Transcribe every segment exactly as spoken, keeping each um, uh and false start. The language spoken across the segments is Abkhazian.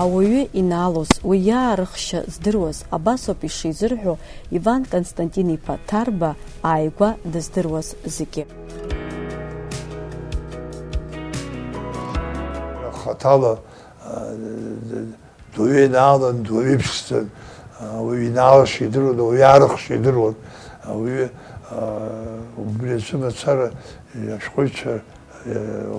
Ауаҩы инаалоз, уи иаарыхшьа здыруаз, абасоуп ишизырҳәо Иван Константин-иԥа Ҭарба ааигәа дыздыруаз зегьы. Хаҭала, а, дуаҩы инаалан, дуаҩы иԥшӡан, а, уаҩы инаалаша идыруан, уаҩы аарыхша идыруан, ауаҩы, а, убри азы мацара, ашәҟәыҩҩцәа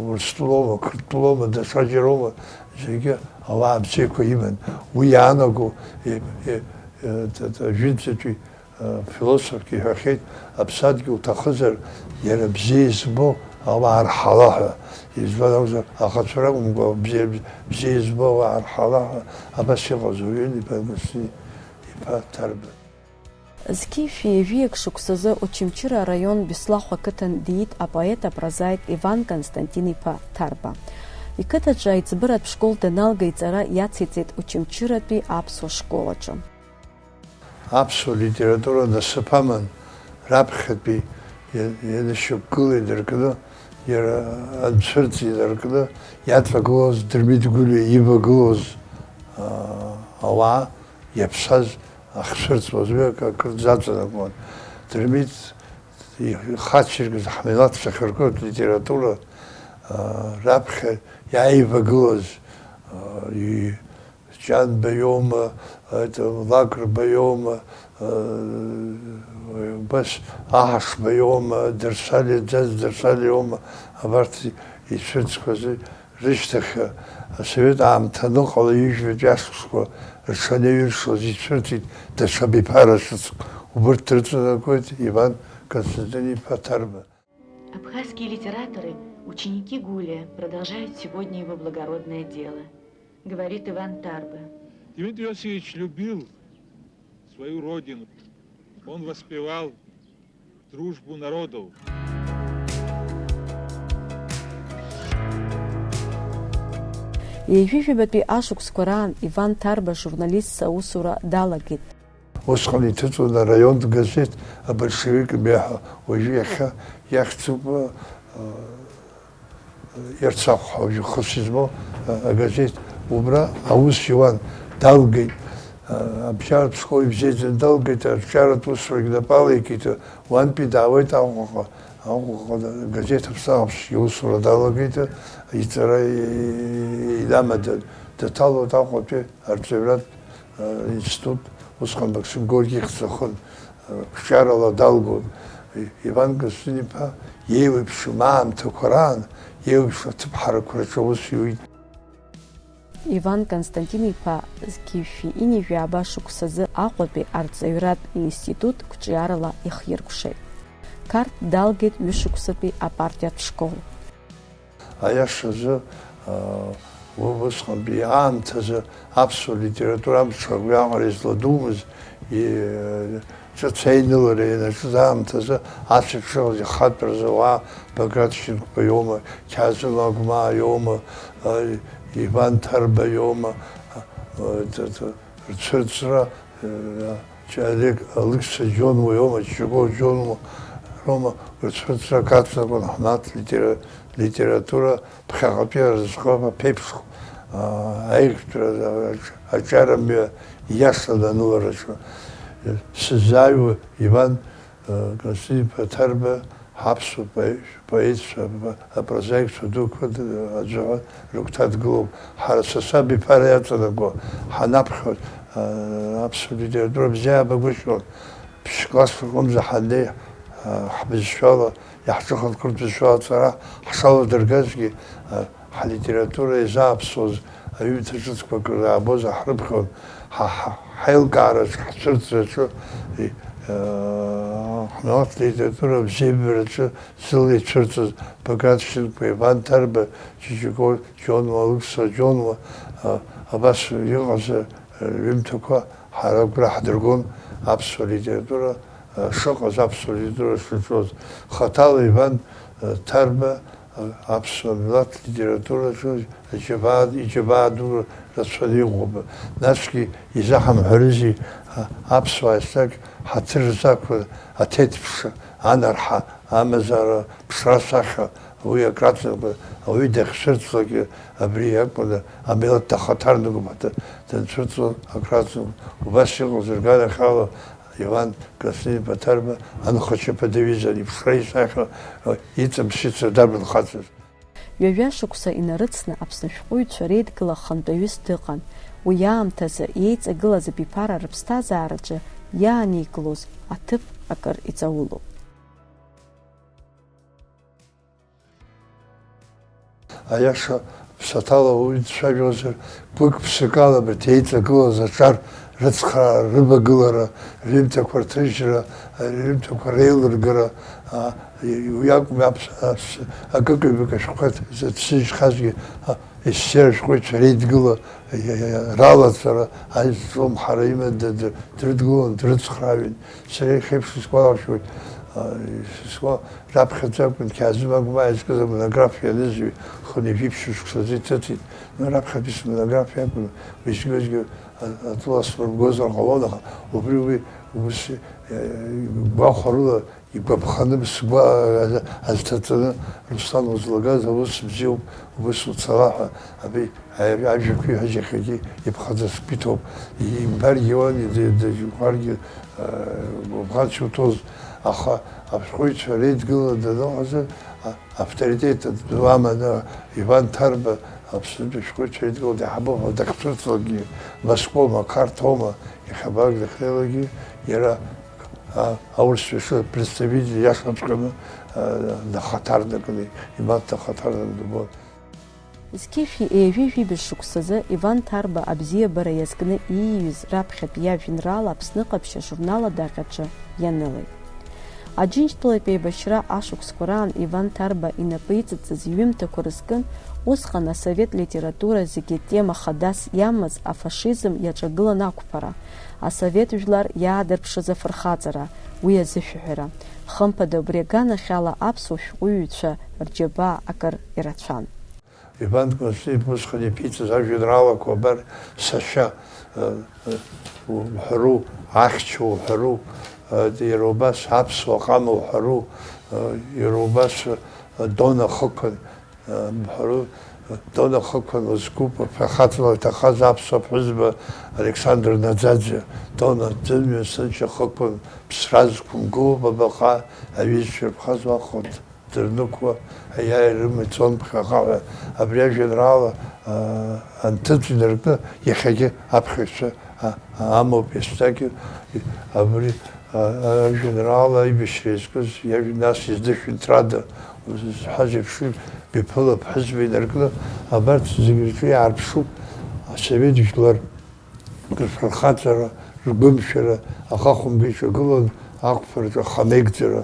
Урыстәылоума, Қырҭтәылоума, даҽаџьароума, зегьы ауаа абзиақәа иман. Уи иаанаго, е, е, е, т-, т-, ажәытәӡатәи, э, философк иҳәахьеит, аԥсадгьыл уҭахызар, иара бзиа избо ауаа рҳала ҳәа. Избан акәзар, аӷацәа ракәымкәа, бзиа, бзиа избо ауаа рҳала ҳәа абас иҟаз уаҩын, иԥа Гәсҭин, иԥа Ҭарба. Зқьи шәи ҩажәиак шықәсазы Очамчыра араион Беслахә ақыҭан диит апоет-апрозаик Иван Константин-иԥа Ҭарба. Иқыҭаҿы аиҵбыратә школ даналга иҵара иациҵеит Очамчыратәи аԥсуа школ аҿы. Аԥсуа литература насыԥ аман, раԥхьатәи иа-, ианышьақәгыла инаркны, иара анцәырҵ инаркны иаҵагылаз, Дырмит Гәлиа ивагылоз, аа, ауаа иаԥсаз ахьцәырҵуаз уи акы, акыр дзаҵанакуан. Дырмит ихациркыз ҳмилаҭ сахьаркыратә литература, аа, раԥхьа иааивагылаз, аа, и-, Ҷанба иоума, это, Лакрба иоума, аа, убас Аҳашба иоума, Дырсали, Ӡаӡ Дырсали иоума, абарҭ ицәырҵқәаз. Рышьҭахь, асовет аамҭа аныҟала, ҩажәатәи ашықәсқәа рҽанаҩыршоз ицәырҵит даҽа абиԥара ҿыцк. Убырҭ дрыҵанакуеит Иван Константин-иԥа Ҭарба. Абхазские литераторы, ученики Гулия, продолжают сегодня его благородное дело, говорит Иван Тарба. Дмитрий Иосифович любил свою родину. Он воспевал дружбу народов. Ҩажәижәабатәи ашықәсқәа раан Иван Ҭарба журналистс аусура далагеит. Усҟан иҭыҵуан араионтә газеҭ «Абольшевик» мҩа ҳәа, уажәы иахьа иахьӡуп, а, Ерцахә ҳәа уажәы хыс измоу, а, агазеҭ. Убра аус иуан, далгеит, а, абжьаратә школ ибзиаӡаны далгеит, арҿиаратә усурагь напала икит, уантәи даауеит Аҟәаҟа, Аҟәаҟа газеҭ «Аԥсахәс» иусура далагеит, иҵара и-, инамадан, даҭалоит Аҟәатәи арҵаҩратә, а, институт, усҟан Максим Горки ихьӡ ахын. Қәҿиарала далгон. Иван Константин-иԥа иеиуеиԥшым аамҭақәа раан иеиуеиԥшым аҭыԥҳарақәа рҿы аус иуит. Иван Константин-иԥа зқьи жәшәи ҩынҩажәи ааба шықәсазы Аҟәатәи арҵаҩратә институт қәҿиарала ихиркәшеит. Қарҭ далгеит ҩышықәсатәи апартиатә школ. Аиашазы, аа, у-, усҟантәи аамҭазы аԥсуа литература амҽхак уиаҟара изладумыз, и-, ҿыц аинылара ианаҿыз аамҭазы ацәаҿ шыҟаз ихатәразы ауаа Баграт Шьынқәба иоума, Қьаазым Агәмаа иоума, а, Иван Ҭарба иоума, а, т-, т-, рцәырҵра, э, Олег Алықьса Џьонуа иоума, Чигоу Џьонуа роума, рцәырҵрак аҵанакуан ҳмилаҭ литера-, литература ԥхьаҟатәи аразҟы аԥеиԥш, аа, аиӷьтәра аҿ-, аҿиарамҩа иашан анылараҿы. Сыззааиуа Иван, э, Константин-иԥа Ҭарба ҳаԥсуа поет-, поетцәа, апрозаикцәа дуқәа д-, аӡәы ҳәа рыгәҭа дгылоуп. Ҳара сасаб иԥара иаҵанакуа ҳанаԥхьоз, аа, аԥсуа литература бзиа иаабагәышьон. Ԥшь-класск рҟынӡа ҳаннеи, аа, ҳбызшәала, иаҳҿыхын қырҭ бызшәала аҵара ҳшаладыргазгьы, аа, ҳлитература иазааԥсоз аҩымҭа ҿыцқәа акыр аабозар ҳрыԥхьон, ҳа, ҳа, ҳаилкаараҿы, ҳцәырҵраҿы, и, аа, ҳмилаҭ литература абзиабараҿы зыла ицәырҵыз Баграт Шьынқәба, Иван Ҭарба, Чичико Џьонуа, Алықьса Џьонуа, аа, абас иҟаз, аа, рҩымҭақәа ҳара агәра ҳдыргон аԥсуа литература, аа, шыҟаз, аԥсуа литература шыҿуаз. Хаҭала Иван, аа, Ҭарба, аа, аԥсуа милаҭ литератураҿы аџьабаа, иџьабаа ду рацәаны иҟоуп. Насгьы изаҳамҳәарызеи, аа, аԥсуаа еснагь ҳаҭыр рзақәа аҭеҭԥш, анарҳа, амазара, ԥшра-сахьа, Уи акраҵанакуа ауаҩы дахьцәырҵлакгьы абри иакәын, амилаҭ дахаҭарнакуп ҳәа данцәырҵлак акраҵанакуп. Убас иҟаз рганахьала Иван Краснои-Ԥаҭарба анхачаԥа дыҩызан, иԥшра исахьа иҵамԥшьыцра дарбанхацыз. Ҩажәа шықәса инарыцны Аԥсны ашәҟәыҩҩцәа реидгыла хантәаҩыс дыҟан. Уи аамҭазы иеиҵагылаз абиԥара рыԥсҭазаараҿы иааникылоз аҭыԥ акыр иҵаулоуп. Аиаша ԥсаҭала уаҩы дцәажәозар, гәык-ԥсык ала абарҭ еиҵагылаз аҿар рыцхраара, рывагылара, рҩымҭақәа рҭыжьра, рҩымҭақәа реилыргара, а, уи акәым, аԥс-, аԥс-, акык-ҩбак ашәҟәқәа зыԥсыжьхазгьы, а, есер ашәҟәыҩҩцәа реидгыла ралаҵара, аизҿлымҳара иман, д-, д-, дрыдгылон, дрыцхраауан. Сара иахьеиԥш исгәалашәоит, а, сгәа-, раԥхьаӡа акәын, Қьаазым Агәмаа изкыз амонографиа анызҩы, хынҩажәи ԥшьышықәсазы иҭыҵит. Ну, раԥхьатәи смонографиа акәын, уеизгьы-уеизгьы а-, атәыла смырбгозар ҟалон, аха убри уи ус, э, гәахәарыла игәаԥханы, сгәы а-, азҭаҵаны, Руслан, узлагаз аус бзиоуп, убыс уцала ҳәа, абри Аи-, ажәақәа иҳәаз иахьагьы иԥхаӡа сгәы иҭоуп. Имбаргьы уан, иди-, дыжәхаргьы, э, гәыбӷан шуҭоз, аха ашәҟәыҩҩцәа реидгыла даныҟазы, а-, авторитет ду аманы Иван Ҭарба Аԥснытәи ашәҟәыҩҩцәа реидгыла даҳбоуп ҳәа дахьцәырҵлакгьы, Москвоума, Қарҭоума, иахьабалак дахьнеилакгьы, иара, а, аурысшәа представитель иашаҵәҟьаны, а, дахаҭарнакны, имаҭ дахаҭарнакны дбон. Зқьышәи ҩажәи жәибжь шықәсазы Иван Ҭарба абзиабара иазкны ииҩыз раԥхьатә иажәеинраала Аԥсны ҟаԥшь ажурнал адаҟьаҿы ианылеит. Аџьынџьтәылатә еибашьра ашықәсқәа раан Иван Ҭарба инапы иҵыҵыз иҩымҭақәа рызкын усҟан асовет литература зегьы тема хадас иамаз афашизм иаҿагылан ақәԥара, асовет жәлар иаадырԥшыз афырхаҵара, уи азышәаҳәара. Хымԥада, убри аганахьала аԥсуа шәҟәыҩҩцәа рџьабаа акыр ирацәан. Иван Кәынҵниԥ усҟан иаԥиҵаз ажәеинраалақәа абар, Сашьа, э, э, уҳәару, Ахьча уҳәару, э, иара убас Аԥсуа ҟама уҳәару, э, иара убас, э, Дона Хықәан, э, уҳәару, э, Дона Хықәан лызкуп, афырхаҵара иҭахаз аԥсуа ԥҳәызба Александр Наӡаӡе, Дона, ӡымҩа сыншьа Хықәан, ԥсра зқәымгылоуп абаҟа, аҩызцәа ирԥхаз уахәаҭ. Дырнықәла аиааира рымаҵ ицон ԥхьаҟа ҳәа абри ажәеинраала, аа, анҭыҵ инаркны иахьагьы аԥхьаҩцәа, а-, амоуп иаснагьы абри, а-, ажәеинраала аибашьра иазкыз иажәа нас издышәынҭрада узҳәаз еиԥш Биԥыла ԥҳәызба инаркны абарҭ зегьы рҿы иаарԥшуп асовет жәлар. Рфырхаҵара, ргәымшәара ахахәымга иҿагылан, ақәԥараҿы ахамеигӡара,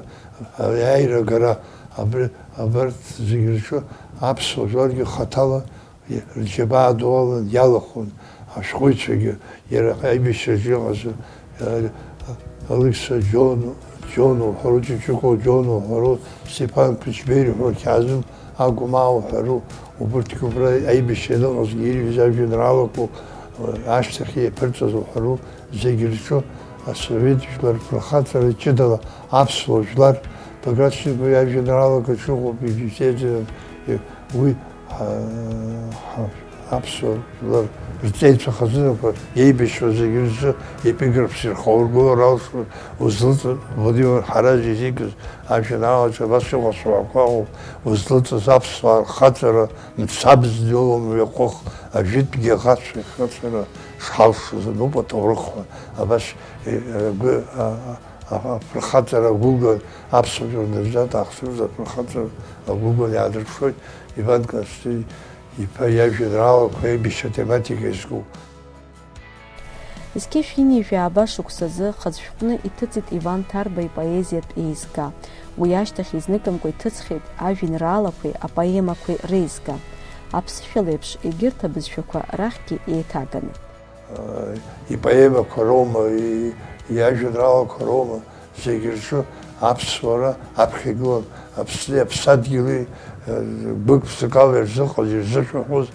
аиааира агара, абри, абарҭ зегьы рҿы аԥсуа жәларгьы хаҭала рџьабаа ду алан иалахәын, ашәҟәыҩҩцәагьы, иара аибашьраҿы иҟаз, э, Алықьса Џьон, Џьон уҳәару, Ҷыҷыкәа Џьон уҳәару, Стеԥан Қәыџьбеи уҳәару, Қьаазым Агәмаа уҳәару, убырҭгьы убра аибашьра аныҟазгьы ирҩыз ажәеинраалақәоу, ашьҭахь иаԥырҵаз уҳәару, зегь рҿы асовет жәлар рфырхаҵара ҷыдала аԥсуа жәлар, Баграт Шьынқәба иажәеинраалақәа ҿыхуп, ибзиаӡаны, уи, ҳа, ҳа, аԥсуа жәлар рҵеицәа хазынақәа иеибашьуа зегь рзы епиграфс ирхаургылар алшоит, узлыҵ-, Владимир Ҳараз изикыз ажәеинраалаҿы абас иҟоу ацәаҳәақәа ыҟоуп, узлыҵыз аԥсуаа рхаҵара мцабз иоуам уи аҟәых, ажәытәгьы аӷацәа ихаҵара шҳалшоз ануп аҭоурых ҳәа, абас, е, агәы, а, а, а, афырхаҵара агәыган, аԥсуа журналист ахсырз афырхаҵара агәыган иаадырԥшуеит Иван Константин иԥа иажәеинраалақәа аибашьра тематика иазку. Зқьышә ҩынҩажәи ааба шықәсазы хазшәҟәны иҭыҵит Иван Ҭарба ипоезиатә еизга. Уи ашьҭахь изныкымкәа иҭыҵхьеит ажәеинраалақәеи апоемақәеи реизга. Аԥсышәала еиԥш, егьырҭ абызшәақәа рахьгьы еиҭаганы. Ипоемақәа роума, и-, иажәеинраалақәа роума, зегь рҿы аԥсуара аԥхьа игылан, Аԥсни аԥсадгьыли, э, гәык-ԥсыкала ирзыҟаз, ирзышәаҳәоз,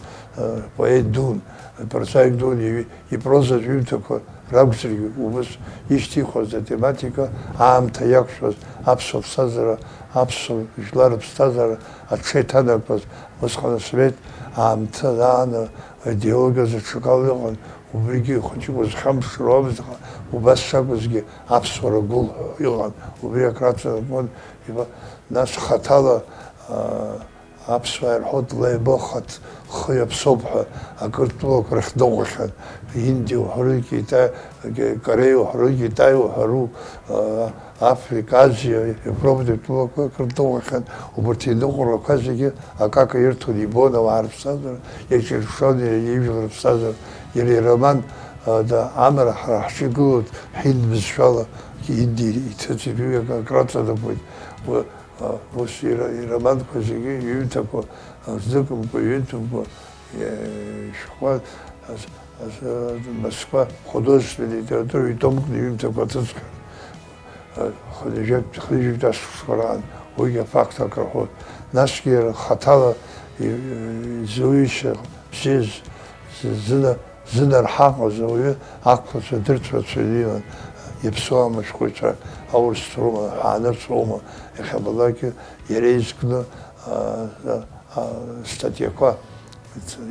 Поет дуун, прозаик дуун, иҩ-, ипрозатә ҩымҭақәа ракәзаргьы, убыс ишьҭихуаз атематика, аамҭа иақәшәаз аԥсуа ԥсҭазаара, аԥсуа жәлар рыԥсҭазаара аҽеиҭанакуаз, усҟан асовет аамҭа аан аидеологиа аҿы ҽакала ыҟан, убригьы ихәыҷык узхьамԥшыруамызт, аха убас шакәызгьы аԥсуара гәылҳәо иҟан, убри акраҵанакуан, иба-, нас хаҭала, аа, аԥсуаа ирҳәоит, леибо хатә хы иаԥсоуп ҳәа акыр тәылақәа рахь дыҟәахьан. Индиа уҳәару, Китай, Кореиа уҳәару, Китай уҳәару, а, Африка, Азиа, Европатәи тәылақәа акыр дыҟәахьан. Убарҭ иныҟәарақәа зегьы акака ирҭон, ибон ауаа рыԥсҭазаара, иаҿырԥшуан иара ижәлар рыԥсҭазаара. Иара ироман, а, да, Амра ҳара ҳҿы игылоуп, ҳинд бызшәала Индиа иҭыҵит, уи акраҵанакуеит. Уи А, ус ира-, ироманқәа зегьы иҩымҭақәа, а, зныкымкәа, ҩынтәымкәа, е, шәҟәқәа, аз-, аз-, а, Москва художественная литература ҩ-томк иҩымҭақәа аҭыҵхьан. А, хынҩажәи-, хынҩажәи жәаф ашықәсқәа раан, уигьы афакт акрыҳәоит. Насгьы иара хаҭала и-, изуҩышьа бзиаз з-, зына Зынарҳаҟыз ауаҩы ақәлацәа дырцәарцәаны иман, иаԥсуама ашәҟәыҩҩцәа, аурыс роума, ҳаанырцә роума, иахьабалакгьы иара изкны, а, а, а, статиақәа,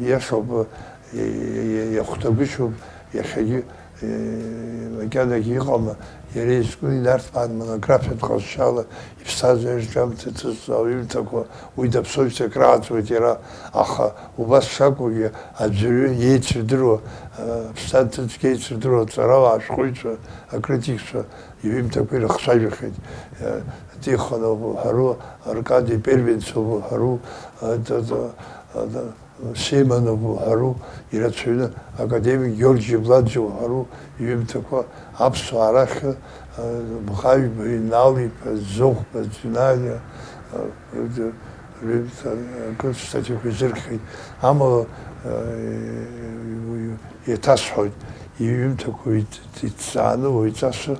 иашоуп, и-, и-, иахәҭагәышьоуп, иахьагьы, и-, макьанагьы иҟама, иара изкны инарҭбаан монографиатә ҟазшьала иԥсҭазаараҿы аамҭа ҭызҵо аҩымҭақәа, уи даԥсоижьҭеи акрааҵуеит иара, аха убас шакәугьы, аӡәырҩы иеицырдыруа, а, аԥсҭазаара цқьа иеицырдыруа аҵарауаа, ашәҟәыҩҩцәа, акритикцәа иҩымҭақәа ирыхцәажәахьеит. А, Тихонов уҳәару, Аркади Первенцов уҳәару, а, д-, д-, а, д-, Симонов уҳәару, ирацәаҩны академик Георги Бладжиа уҳәару иҩымҭақәа аԥсуаа рахь, а, Бӷажәба, Инал-иԥа, Зыхәба, Ӡиналиа, а, д-, рҩымҭа акыр статиақәа изырхиеит. Амала, а, еиҭасҳәоит, иҩымҭақәа иҭ-, иҭҵааны уаҩҵас, а,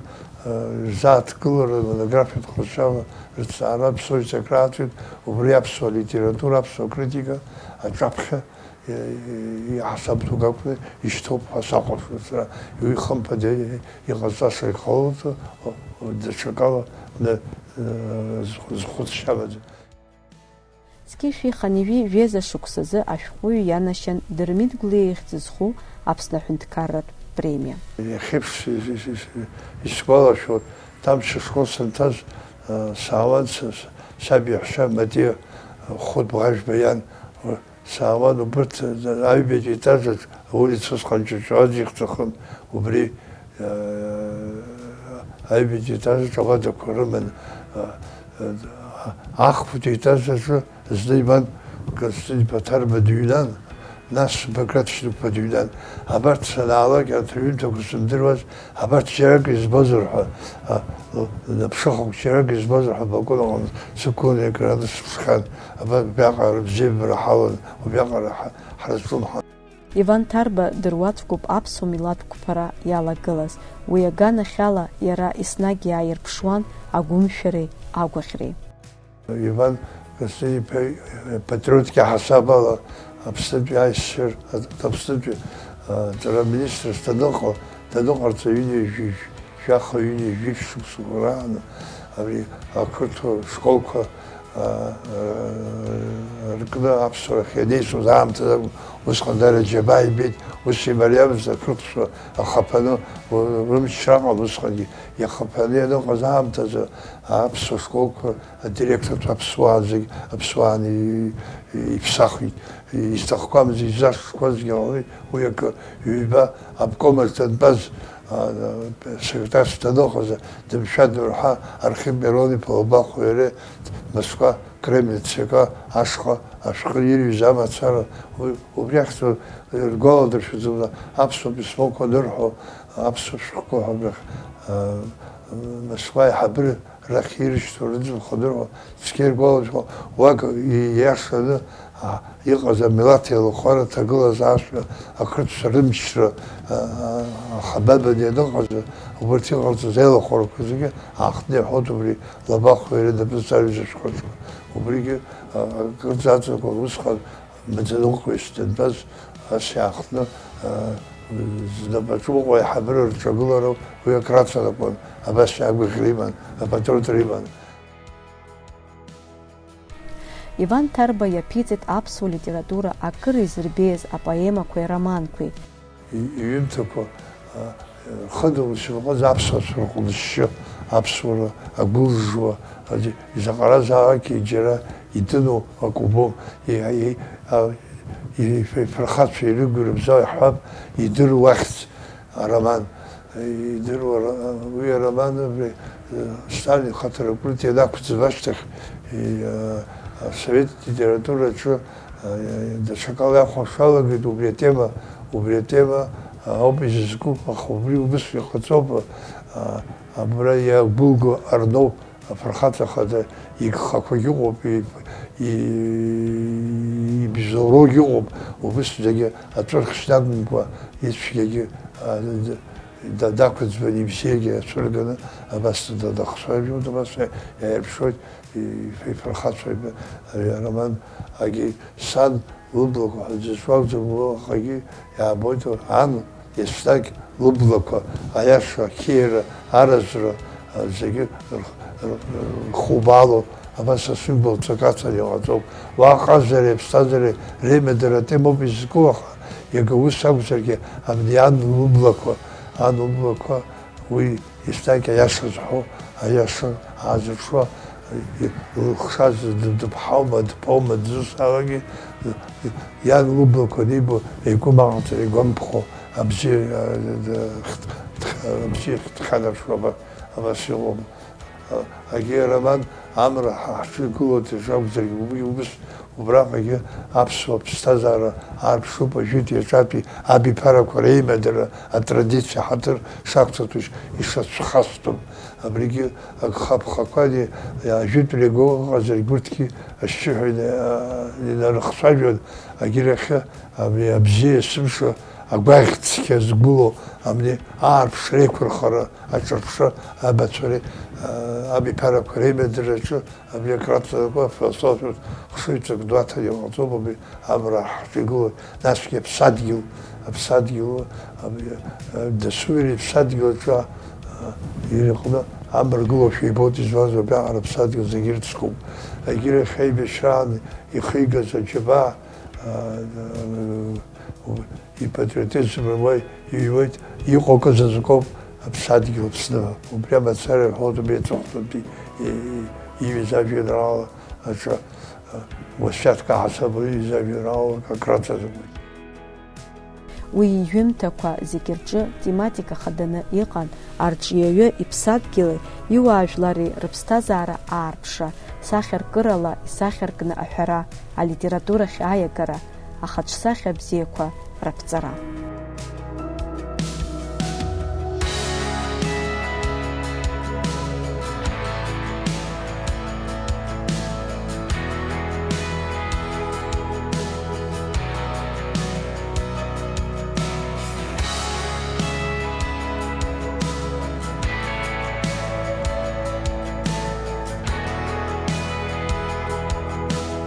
рзааҭгылара, монографиатә ҟазшьала рыҭҵаара аԥсуаҩцәа акрааҵуеит, убри аԥсуа литература, аԥсуа критика аҿаԥхьа иаҳасаб дук акәны ишьҭоуп ҳәа сахәаԥшуан сара. Уи хымԥада иҟаҵаша иҟалоит, даҽакала, э, зхәыцшьа амаӡам. Зқьи жәшәи хынҩажәи жәеиза шықәсазы ашәҟәыҩҩы ианашьан Дырмит Гәлиа ихьӡ зху Аԥсны аҳәынҭқарратә премиа. Иахьеиԥш исгәалашәоит, Ҭамшь ашкол санҭаз, э, саауан с-, с-, саб иаҳәшьа Матиа, э, Хәыҭ Бӷажәба иан, э, Саауан убырҭ, аҩбатәи етажаҿ аулица усҟан Ҷоҷуаӡе ихьӡахын, убри, аа, аҩбатәи етажаҿ ауадақәа рыман, аа, ахԥатәи етаж аҿы зны иван Константин-иԥа Ҭарба дыҩнан, нас Баграт Шьынқәба дыҩнан. Абарҭ санаалак, арҭ рҩымҭақәа сымдыруаз, абарҭ џьарак избозар ҳәа, а, наԥшыхәк џьарак избозар ҳәа абалкон аҟны сықәланы акраны сыԥшхьан. Абар убриаҟара рыбзиабара ҳалан, убриаҟара ҳа-, ҳразҿлымҳан. Иван Ҭарба дыруаӡәкуп аԥсуа милаҭ қәԥара иалагылаз. Уи аганахьала иара еснагь иааирԥшуан агәымшәареи агәаӷьреи. Иван Константин-иԥа, э, патриотк иаҳасаб ала Аԥснытәи аиссир, Аԥснытәи, э, аҵара аминистрс даныҟала, даныҟарҵа ҩынҩажәи жәаха, ҩынҩажәи жәиԥшь шықәсақәа раан абри ақырҭуа школқәа, а, а, ркны аԥсуарахь ианеисуаз аамҭазы акәын. Усҟан дара џьабаа ибеит, ус имариамызт ақырҭцәа ахаԥаны, у-, рымчра аҟан усҟангьы. Иахаԥаны ианыҟаз аамҭазы аԥсуа школқәа адиректорцәа аԥсуаа зегь, аԥсуааны и-, и-, иԥсахит. Изҭахқәамыз, изашшқәазгьы ҟалеит. Уи акы, ҩба обкомаҿ дантәаз, а, а, секретарс даныҟаз, дымшәан дырҳа, Архип Мирон-иԥа Лабахәуа иареи Москва Кремль ЦК ашҟа ашәҟәы ирҩыз амацара, уи, убри ахьӡ ргәаладыршәаӡом, аԥсуа письмоқәа анырҳәо, аԥсуа шәҟәқәа ҳәа абрахь, а, Москва аиҳабыра рахь ирышьҭоу рыӡбахә анырҳәо, цқьа иргәалашәо, уак ииашаны, а, иҟаз амилаҭ еилахәара, аҭагылазаашьа, ақырҭцәа рымчра, а, а, ахабабаны ианыҟаз, убарҭ иҟарҵаз аилахәарақәа зегьы аахтны иаҳәоит убри Лабахәуа иара дапызҵаҩыз ашәҟәаҿы. Убригьы, а, акырӡа аҵакқәа усҟан Маӡаныҟәгаҩыс дантәаз, ас иаахтны, аа, знапаҿы Аҟәа аиҳабыра рҿагылара уи акраҵанакуан, абас иаагәаӷьра иман, апатриотра иман. Иван Ҭарба иаԥиҵеит аԥсуа литература акыр изырбеиаз апоемақәеи ароманқәеи. И-, иҩымҭақәа, а, рхыдара шьапаҟынӡа аԥсуацәа рҟны зшьы, аԥсуара агәылжжуа, аӡ-, изаҟаразаалакгьы џьара идыруа акы убом. И-, и-, а, и-, и-, фырхацәа ирыгу рыбзоу иаҳҳәап, идыруа ахьӡ ароман. Идыруа ра-, уи ароман абри, э, Сталин ихаҭарнакратә ианақәӡып ашьҭахь, и-, а, асовет литератураҿы, а, даҽакала иахәаԥшуа иалагеит убри атема, убри атема, а, ауп изызку, аха убри убыс иҟаҵоуп, а, абра иагәылго арноуп, афырхаҵа хада игхақәагь ыҟоуп, и-, и-, ибзоуроугь ыҟоуп, убыс зегьы аҵәырхшь дақәымкәа ицәгьагьы, а, д-, да-, дақәыӡбан ибзиагьы ацәырганы абас да-, дахцәажәоит, абас иа-, иааирԥшуеит, и-, ифырхацәа, ари ароман агьы сан лыблақәа ҳәа дзызҳәоу акәӡам, уаҟагьы иаабоит, ан еснагь лыблақәа аиаша, ақьиара, аразра, а, зегьы рх-, р-, рхубаало, абас асимволҵак ацара иҟаҵоуп. Уаҟа аҟазареи аԥсҭазаареи реимадара атемоуп изку, аха иага ус акәзаргьы, абни ан лыблақәа, ан лыблақәа уи еснагь аиаша зҳәо, аиаша аазырԥшуа, лыхшаз д-, дыԥҳаума, дԥоума, дзусҭалакгьы, иан лыблақәа анибо, игәы маҟаҵара игәамԥхо, абзиа, а, д-, хт-, хт-, абзиа хҭхьанаршәуа, аба-, абас иҟоуп. А, агьи ароман Амра ҳа-, ҳҿы игылоу даҽа акәзаргьы, убри убыс, убраҟагьы аԥсуа ԥсҭазаара аарԥшуп, ажәытә иаҿатәи абиԥарақәа реимадара атрадициа ҳаҭыр шақәҵатәу иш-, ишацәхастәым. Абригьы агхаԥхақәа ани-, ажәытәреи агәы ыҟазаргь, урҭгьы ашьшьыҳәа ина-, инарыхцәажәон, агьырахьы абри абзиа есымша агәаӷь цқьа згәылоу, абни аарԥшра еиқәырхара, аҿырԥшра, абацәа ре-, а, абиԥарақәа реимадара аҿы абри акраҵанакуа афилософиатә хшыҩҵак ду аҭан иҟаҵоуп абри. Амра ҳҿы игылоит, насгьы аԥсадгьыл, аԥсадгьыл, аб-, а, дасу иара иԥсадгьыл аҿы, а, иреиҟны амра гылоушәа ибоит, избанзар, убриаҟара аԥсадгьыл зегьы ирыцкуп. Егьирахь аибашьраан ихигаз аџьабаа, а, а, ипатриотизм уа иҩуеит, иҟоу акы зазкоуп аԥсадгьыл Аԥсны. Убри амацара иҳәоит, убри аҵыхәтәантәи и-, и-, иҩыз ажәеинраала аҿы, а, уасиаҭк аҳасабала иҩыз ажәеинраалак акраҵанакуеит. Уи иҩымҭақәа зегьы рҿы тематика хаданы иҟан, арҿиаҩы иԥсадгьыли иуаажәлари рыԥсҭазаара аарԥшра, сахьаркырала исахьаркны аҳәара, алитературахь аиагара, ахаҿсахьа бзиақәа раԥҵара.